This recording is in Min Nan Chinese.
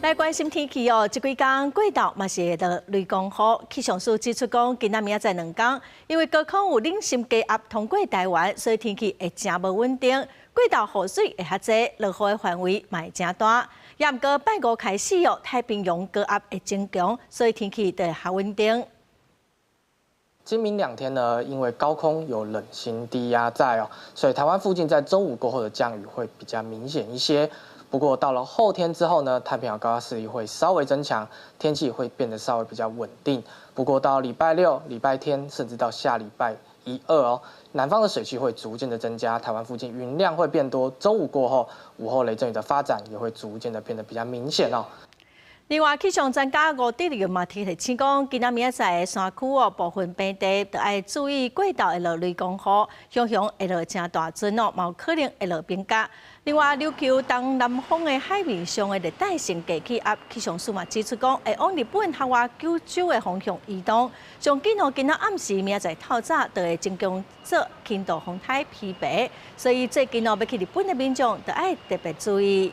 來關心天氣哦，這幾工過晝嘛是會落雷公雨。氣象署指出講，今仔明仔載兩工，因為高空有冷心低壓通過台灣，所以天氣會誠無穩定。過晝雨水會較濟，落雨的範圍嘛會誠大。也毋過拜五開始哦，太平洋高壓會增強，所以天氣就會較穩定。今明兩天呢，因為高空有冷心低壓在哦，所以台灣附近在中午過後的降雨會比較明顯一些。不過到了後天之後呢，太平洋高壓勢力會稍微增強，天氣會變得稍微比較穩定。不過到禮拜六、禮拜天，甚至到下禮拜一二哦，南方的水汽會逐漸的增加，台灣附近雲量會變多。周五過後，午後雷陣雨的發展也會逐漸的變得比較明顯哦。另外，氣象專家吳德榮嘛提醒講，今仔明仔載山區哦，部分平地著愛注意過晝會落雷公雨，雄雄會落誠大陣哦，嘛有可能會落冰角。另外，琉球東南方的海面上的熱帶性低氣壓，氣象署嘛指出講，會往日本夏威九州的方向移動。上緊哦，今仔暗時明仔載透早就會增強做輕度風颱皮白，所以最近哦欲去日本的民眾，著愛特別注意。